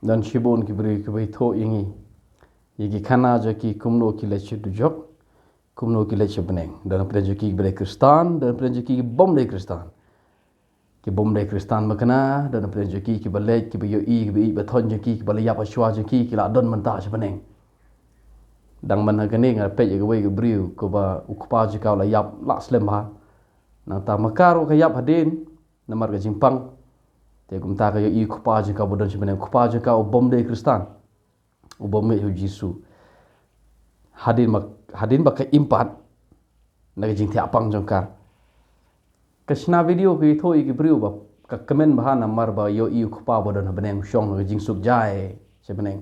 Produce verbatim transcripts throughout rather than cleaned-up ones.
Don shibun ki briew kiba ithuh ïa ngi, ïa ki khana jong ki, kumno ki leit sha dujok, kumno ki leit sha bneng. Don pdeng jong ki kiba dei Khristan, don pdeng jong ki kibym dei Khristan. Kibym dei Khristan ma kane, don pdeng jong ki kiba leit, kiba ïohi, kiba ïeit ba thon jong ki, kiba la ïap hashwa jong ki, ki la don mynta sha bneng. Dang man ha kane nga peit ïa kawei ka briew kaba u kpa jong ka u la ïap la slem bha. Nangta ma ka ruh ka ïap hadien namar ka jingpang. Te kumta ka ïohi u kpa jong ka ba don sha bneng, u kpa jong ka u bym dei Khristan, u bym ngeit ha u Jisu. Hadien ba, hadien ba ka im pat na ka jingthiah pang jong ka, ka shna video ka ithuh ïa ki briew ba ka kmen bha namar ba ïohi u kpa ba don ha bneng u shong ha ka jingsuk jai sha bneng.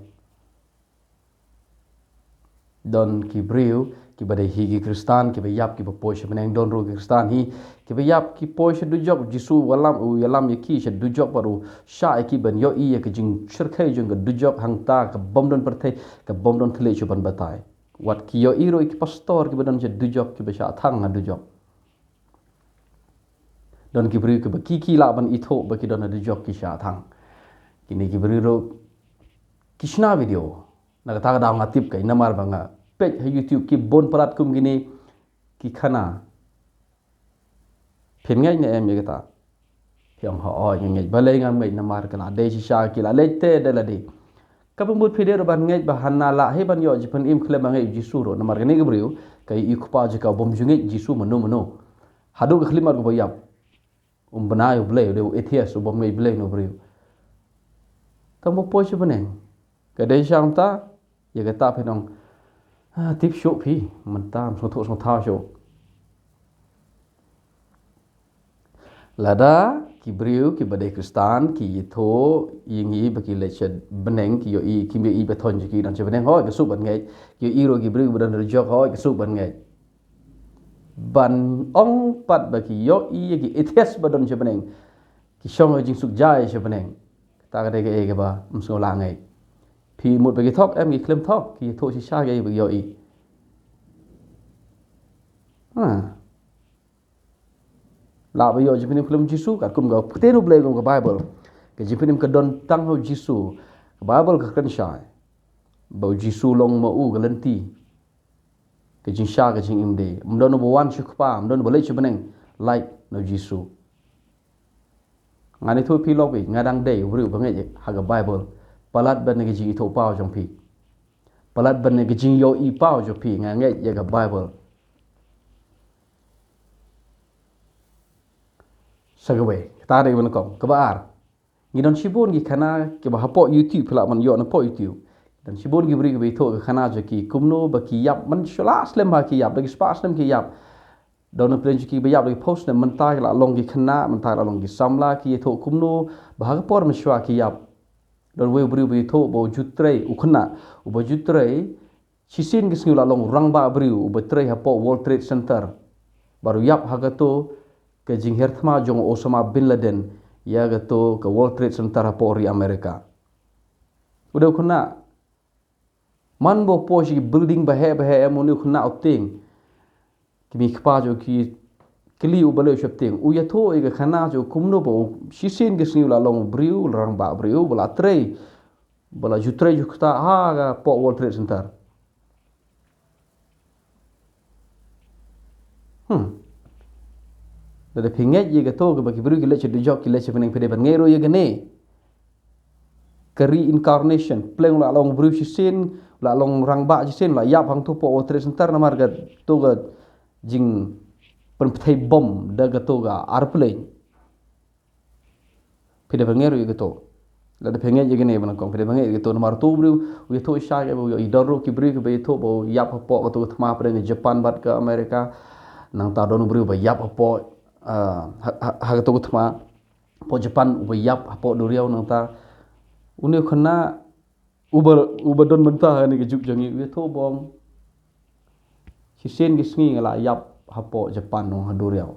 Don ki briew kiba dei hi ki Khristan kiba ïap kiba poi sha bneng, don ruh ki Khristan hi kiba ïap ki poi sha dujok. U Jisu u ïalam, u ïalam ïa ki sha dujok bad u shah ïa ki ban ïohi ïa ka jingshyrkhei jong ka dujok, hangta ka bym don pyrthei, ka bym don thylliej shuh ban batai. Wat ki ïohi ruh ïa ki pastor kiba don sha dujok kiba shah thang ha dujok. Don ki briew kiba ki, ki lah ban ithuh ba ki don ha dujok ki shah thang. Kine ki briew ruh ki shna video. Na kata ka daw nga tip kai namar ba nga peit ha YouTube ki bun palat kum kine ki khana. Phin ngeit ne em ïa kata? Phi ong hooid nga ngeit. Balei ngam ngeit? Namar ka la dei shisha, ki la leit te da lade. Kaba mut phi dei ruh ban ngeit ba hana lah hi ban ïoh jingpynim khlem ba ngeit Jisu ruh. Namar kane ka briew ka ïohi u kpa jong ka u bym ju ngeit Jisu mano mano. Haduh ka khyllipmat kaba ïap. Um bnai u Blei, u dei u atheist, u bym ngeit Blei u briew. Tang ba poi sha bneng. Ka dei shisha kumta? Ïa kata phin ong, ah, tip shuh phi, mynta ym sngewthuh sngewthaw shuh. Lada ki briew kiba dei Khristan ki ithuh ïa ngi ba ki leit sha bneng, ki ïohi, ki ïohi ba thon jong ki don sha bneng, hooid ka suk ban ngeit. Ki ïohi ruh ki briew kiba don ha dujok, hooid ka suk ban ngeit. Ban ong pat ba ki ïohi ïa ki atheist ba don sha bneng, ki shong ha jingsuk jai sha bneng, kata ka dei kaei kaba ym sngewlah ngeit. Phi mut ba ki thok? Em, ki khlem thok, ki ithuh shisha kaei ba ki ïohi. Ha. Lah ba ïoh jingpynim khlem Jisu, katkum ka ktien u Blei, kum ka Baibl. Ka jingpynim ka don tang ha u Jisu. Ka Baibl ka kren shai ba u Jisu long ma u ka lynti, ka jingshai, ka jingim de. Ym don uba wan sha u Kpa, ym don uba leit sha bneng, lait na u Jisu. Ngan ïathuh phi lok, phi, nga dang dei u briew ba ngeit ha ka Baibl. Palat ban ka jingithuh paw jong phi, palat ban ka jingïohi paw jong phi, nga ngeit ïa ka Baibl. Sa kawei, kata dei kaba nyngkong. Kaba ar, ngi don shibun ki khana kiba hapoh YouTube, phi lah ban ïoh na poh YouTube. Don shibun ki briew kiba ithuh ka khana jong ki, kumno ba ki ïap, man shu la slem ba ki ïap, da ki spah snem ki ïap. Don na pdeng jong ki ba ïap da ki phew snem, mynta ki la long ki khynnah, mynta ki la long ki samla, ki ithuh kumno ba ha ka por mynshuwa ki ïap. Don uwei u briew ba ithuh ba u ju trei, u khynnah uba ju trei, shisien ka sngi u la long u rangbah briew uba trei hapoh World Trade Center. Bad u ïap ha kato ka jingher thma jong u Osama bin Laden ïa kato ka World Trade Center hapoh ri America. U dei u khynnah, man ba u poi sha ki building baheh baheh, em, une u khynnah u tieng. Ki mei ki kpa jong u ki kylli u balei u sheptieng. U ïathuh ïa ka khana jong u kumno ba u shisien ka sngi u la long u briew, u rangbah briew, ba la trei, ba la ju trei ju kta ha ka poh World Trade Center. Hmm. Lada phi ngeit ïa kato kaba ki briew ki leit sha dujok, ki leit sha bneng, phi dei ban ngeit ruh ïa kane ka reincarnation. Pleng u la long briew shisien, u la long rangbah shisien, u la ïap hangto poh World Trade Center namar kato ka jingpynpthei bom da kato ka airplane. Phi dei ban ngeit ruh ïa kato. Lada phi ngeit ïa kane ba nyngkong, phi dei ban ngeit ïa kato, namar uto u briew u ïathuh shisha ïa ba u ïohi. Don ruh ki briew kiba ïathuh ba u ïap hapoh kato ka thma pdeng ka Japan bad ka America. Nangta don u briew ba ïap hapoh, ah, ha, ha, ha kato ka thma hapoh Japan, uba ïap hapoh duriaw. Nangta une u khynnah uba, uba don mynta ha kane ka juk jong ngi u ïathuh ba u ong, shisien ka sngi nga la ïap hapoh Japan, u ong, ha duriaw.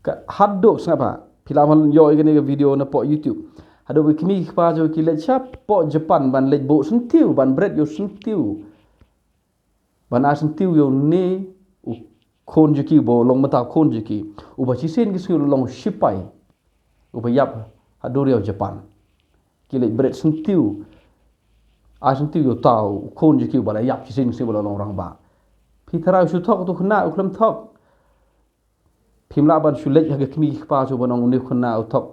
Ka haduh, sngap ha, phi lah ban ïoh ïa kane ka video na poh YouTube. Haduh ba ki kmie ki kpa jong u ki leit shapoh Japan ban leit buh syntiew, ban bret ïa u syntiew, ban ai syntiew ïa une u khun jong ki, ba u long mynta u khun jong ki, uba shisien ka sngi u la long u shipai uba ïap ha duriaw Japan. Ki leit bret syntiew. Ai syntiew ïa uta u khun jong ki uba la ïap shisien shisien ba la long rangbah. Phi tharai u shu thok utu u khynnah u khlem thok. Phim lah ban shu leit ha ka kmie ki kpa shu ban ong une u khynnah u thok.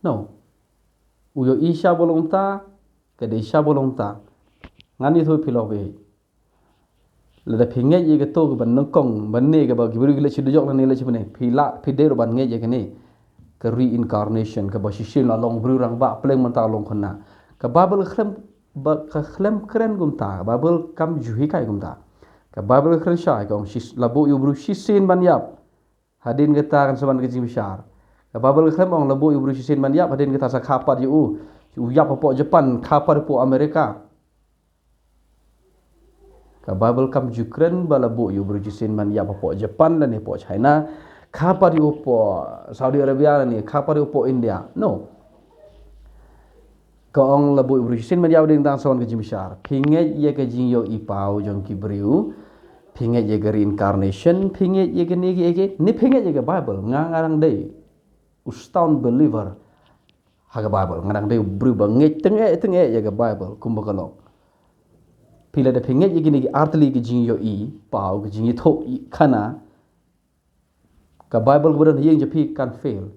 No. U ïohi sha ba long kumta, ka dei sha ba long kumta. Ngan ïathuh phi lok beit. Lada phi ngeit ïa kato kaba nyngkong, ban ne kaba ki briew ki leit sha dujok lane leit sha bneng, phi lah, phi dei ruh ban ngeit ïa kane ka reincarnation, kaba shisien la long briew rangbah, pleng mynta long khynnah. Ka Baibl ka khlem, ba, ka khlem kren kumta, ka Baibl kam ju hikai kumta. Ka Baibl ka kren shai, ka ong shis-, la buh ïa u briew shisien ban ïap, hadien kata kan sa wan ka jingbishar. Ka Baibl ka khlem ong la buh ïa u briew shisien ban ïap, hadien kata sa kha pat ïa u. U ïap hapoh Japan, kha pat hapoh America. Ka Baibl kam ju kren ba la buh ïa u briew shisien ban ïap hapoh Japan lane hapoh China, kha pat ïa u hapoh Saudi Arabia lane kha pat ïa u hapoh India. No. Ka ong la buh ïa u briew shisien ban ïap, hadien kata sa wan ka jingbishar. Phi ngeit ïa ka jingïohi paw jong ki briew? Phi ngeit ïa ka reincarnation? Phi ngeit ïa kine kiei kiei? Ne phi ngeit ïa ka Baibl? Nga, nga dang dei u stone believer ha ka Baibl. Nga dang dei u briew ba ngeit tyngeh tyngeh ïa ka Baibl kumba ka long. Phi lada phi ngeit ïa kine ki artylli ki jingïohi paw, ki jingïathuh khana, ka Baibl kaba don ha ïing jong phi kan fail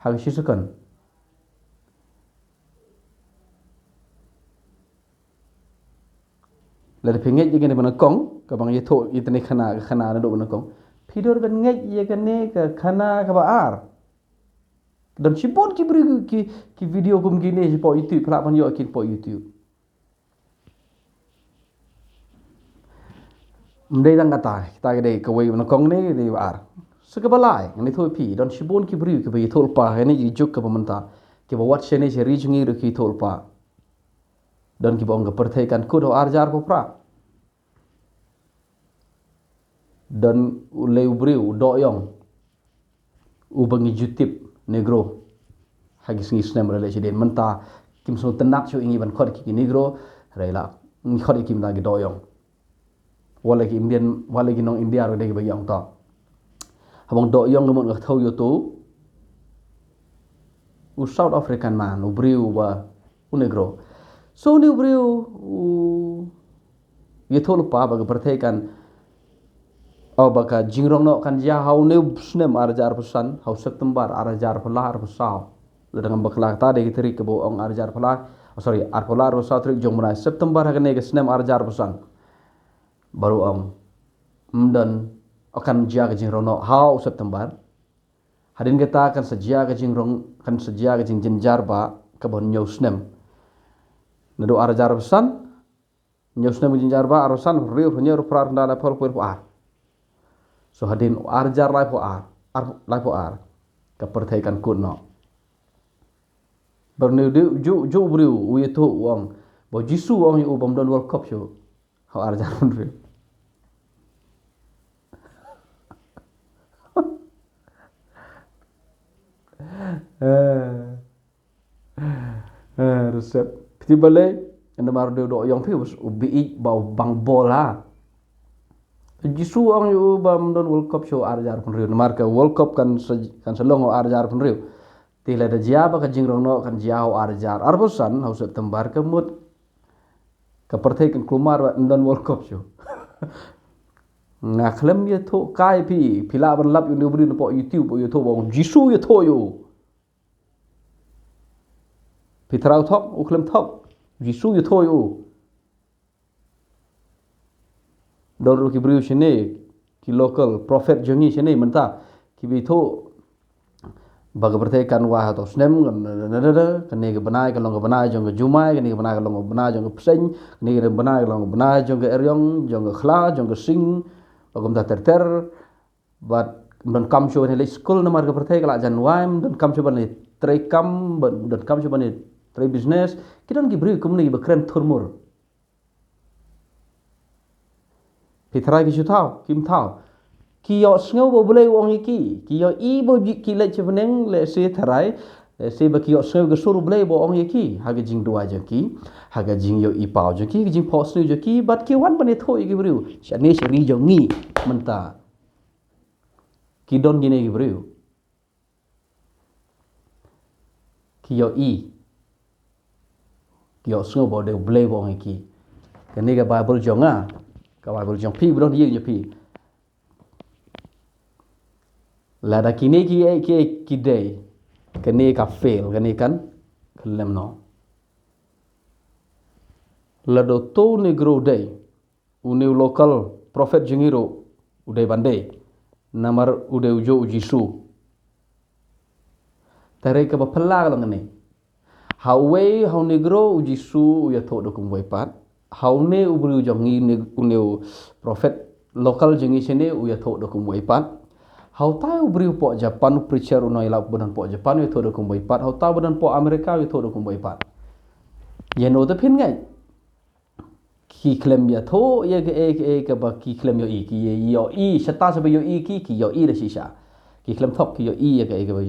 ha ka shi second. Lada phi ngeit ïa kane ba nyngkong, kaba nga ïathuh ïa kane khana, ka khana naduh ba nyngkong, phi dei ban ngeit ïa kane ka khana kaba ar. Don shibun ki briew ki, ki video kum kine shapoh YouTube, phi lah ban ïoh kin hapoh YouTube. Ym dei tang kata, kita ki dei kawei ba nyngkong ne, ki dei ba ar. Sa kaba lai, ngan ïathuh ïa phi, don shibun ki briew kiba ïathuhlypa ha kane ka juk kaba mynta. Kiba wad shane sha ri jong ngi ruh ki ïathuhlypa. Don kiba ong ka pyrthei kan kut ha u ar hajar arphew phra. Don u lei u briew, u Doh Yong, uba ngi ju tip, Negro. Ha ki sngi snem ba la leit shadien, mynta kim sngewtynnat shuh ïa ngi ban khot ki, ki Negro, hynrei la ngi khot ïa ki mynta ki Doh Yong. Wat la ki Indian, wat la ki nong India ruh dei kiba ngi ong to. Haba ong Doh Yong ka mut nga kdew ïa uto u South African man, u briew uba u Negro. So une u briew u ïathuhlypa ba ka pyrthei kan, oh, ba ka jingrong noh kan jia ha une u snem ar hajar arphew san, ha u September ar hajar arphew lai arphew saw. Lada ngam bakla kata dei ki tarik kaba ong ar hajar arphew lai, oh, sorry, arphew lai arphew saw tarik jong u bnai September ha kane ka snem ar hajar arphew san. Baroh ong, ym don, oh, kan jia ka jingrong noh ha u September. Hadien kata kan sa jia ka jingrong, kan sa jia ka jingjynjar ba kaba hynñiew snem. Naduh ar hajar arphew san, hynñiew snem ka jingjynjar ba, arphew san, hynriew, hynñiew, arphew phra, arphew khyndai, laiphew, laiphew ar. So hadien ar hajar laiphew ar, ar, laiphew ar, ka pyrthei kan kut noh. Bad une u dei, ju, ju u briew u ïathuh u ong ba u Jisu u ong ïa u bym don World Cup shuh ha u ar hajar hynriew. Eh. Eh, reset. Phi tip balei? Namar u Doh Yong phi u bieit ba u bang bol ha. U Jisu u ong ïa u bym don World Cup shuh ha u ar hajar hynriew. Namar ka World Cup kan sa, kan sa long ha u ar hajar hynriew. Te lada jia ba ka jingrong noh kan jia ha u ar hajar arphew san ha u September ka mut ka pyrthei kan kulmar ba ym don World Cup shuh. Nga khlem ïathuh kai phi, phi lah ban lap ïa une u briew napoh YouTube, u ïathuh ba u Jisu u ïathuh ïa u. Phi tharai u thok, u khlem thok. U Jisu u ïathuh ïa u. Don ruh ki briew shane, ki local prophet jong ngi shane mynta, kiba ïathuh ba ka pyrthei kan wai ha uto u snem, kane ka bnai kan long ka bnai jong ka jumai, kane ka bnai kan long ka bnai jong ka bseiñ, kane ka bnai kan long ka bnai jong ka eriong, jong ka khla, jong ka sing, ba kumta ter ter. Bad ym donkam shuh ban leit skul namar ka pyrthei ka la jan wai, ym donkam shuh ban leit trei kam, ym donkam shuh ban leit trei business. Ki don ki briew kumne kiba kren thurmur. Phi tharai ki shu thaw, kim thaw. Ki ïohsngew ba U Blei u ong ïa ki. Ki ïohi ba u ju, ki leit sha bneng, lehse tharai, lehse ba ki ïohsngew ka sur U Blei ba u ong ïa ki ha ka jingduwai jong ki, ha ka jingïohi paw jong ki, ka jingphohsniew jong ki, bad ki wan ban ïathuh ïa ki briew. Shane sha ri jong ngi mynta ki don kine ki briew. ki ïohi, ki ïohsngew ba u dei u Blei ba ong ïa ki. Kane ka Baibl jong nga, ka Baibl jong phi, ba don ha ïing jong phi. Lada kine ki, ki, ki dei, kane ka fail, kane kan khlem noh. Lada uto u Negro u dei, une u local prophet jong ngi ruh u dei ban dei. Namar u dei u juh u Jisu. Te hynrei kaba phylla ka long kane. Ha uwei, ha u Negro u Jisu u ïathuh da kumwei pat. Ha une u briew jong ngi, une, une u prophet local jong ngi shane u ïathuh da kumwei pat. Ha utai u briew poh Japan, u preacher u nongïalam ba don poh Japan u ïathuh da kumwei pat. Ha utai ba don poh America u ïathuh da kumwei pat. Ïa no te phin ngeit? Ki khlem ïathuh ïa kaei kaei kaba ki khlem ïohi, ki ïohi shata shaba ïohi ki, ki ïohi da shisha. Ki khlem thok, ki ïohi ïa kaei kaba,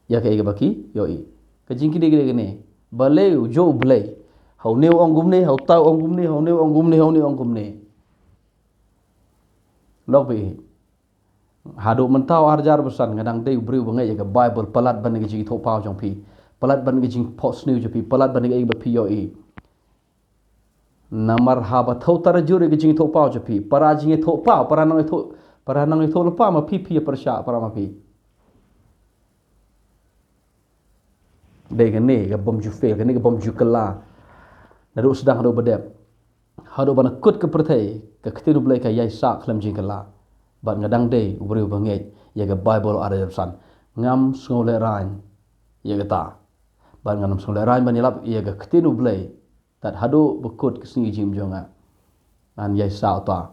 ïa kaei kaba ki ïohi. Ka jingkit kane, balei u juh u Blei? Ha une u ong kumne, ha utai u ong kumne, ha une u ong kumne, ha une u ong kumne. Lok ba ïeit. Haduh mynta u ar hajar arphew san nga dang dei u briew ba ngeit ïa ka Baibl, palat ban ïa ka jingïathuhpaw jong phi. Palat ban ïa ka jingphohsniew jong phi, palat ban ïa kaei ba phi ïohi. Namar haba thew tarajur ïa ka jingïathuhpaw jong phi, para jingïathuhpaw, para nongïathuh, para nongïathuhlypa ma phi, phi ïa pyrshah para ma phi. Dei kane ka bym ju fail, kane ka bym ju kylla. Naduh sdang haduh ba dep. Haduh ba na kut ka pyrthei, ka ktien u Blei ka ïaisah khlem jingkylla. Bad nga dang dei u briew ba ngeit ïa ka Baibl ar hajar arphew san. Ngam sngewlehraiñ ïa kata. Bad ngam sngewlehraiñ ban ïalap ïa ka ktien u Blei. Tad haduh ba kut ka sngi jingim jong nga, ngan ïaisah uta.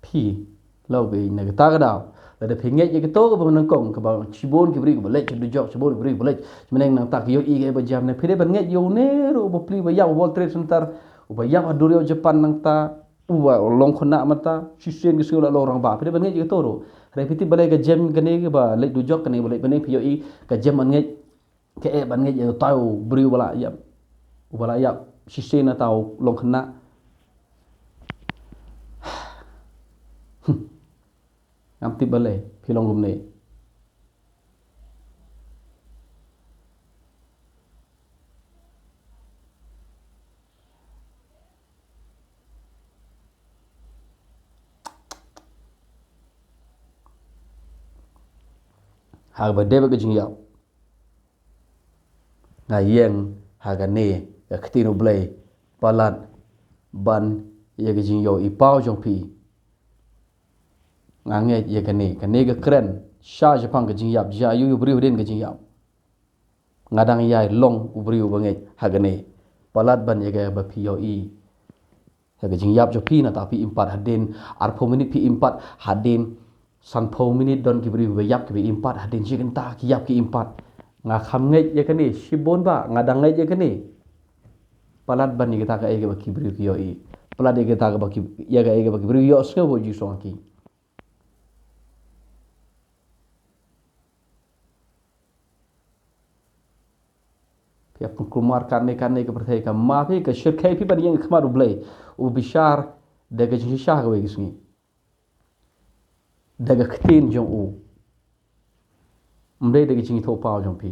Phi, lok ba ïeit, na kata ka daw, lada phi ngeit ïa kato kaba nyngkong, kaba shibun ki briew kiba leit sha dujok, shibun ki briew kiba leit sha bneng, nangta ki ïohi kaei ba jia ha bneng, phi dei ban ngeit ïa une ruh uba plie, uba ïap ha World Trade Center, uba ïap ha duriaw Japan, nangta uba long khynnah mynta, shisien ka sngi u la long rangbah. Phi dei ban ngeit ïa kato ruh. Hynrei phi tip balei ka jem kane kaba leit dujok, kane ba leit bneng, phi ïohi ka jem ban ngeit. Kaei ban ngeit ïa utai u briew uba la ïap, uba la ïap shisien na uta u long khynnah? Ngam tip balei phi long kumne. Ha kaba dei bad ka jingïap, nga ïeng ha kane ka ktien u Blei, palat ban ïa ka jingïohi paw jong phi. Nga ngeit ïa kane, kane ka kren sha shaphang ka jingïap, jia ïa u briew hadien ka jingïap. Nga dang ïai long u briew ba ngeit ha kane. Palat ban ïa kaba phi ïohi ha ka jingïap jong phi, nangta phi im pat hadien arphew minit, phi im pat hadien sanphew minit, don ki briew ba ïap kiba im pat hadien shi kynta ki ïap ki im pat. Nga kham ngeit ïa kane, shibun ba nga dang ngeit ïa kane. Palat ban ïa kata kaei kaba ki briew ki ïohi. Palat ïa kata kaba ki, ïa kaei kaba ki briew ïohsngew ba u Jisu u ong ha ki. Phi ïa pynkulmar katne katne ka pyrthei, ka ma phi, ka shyrkhei phi ban ïeng ha khmat u Blei uba bishar da ka jingshisha ha kawei ka sngi, da ka ktien jong u. Ym dei da ka jingïathuhpaw jong phi.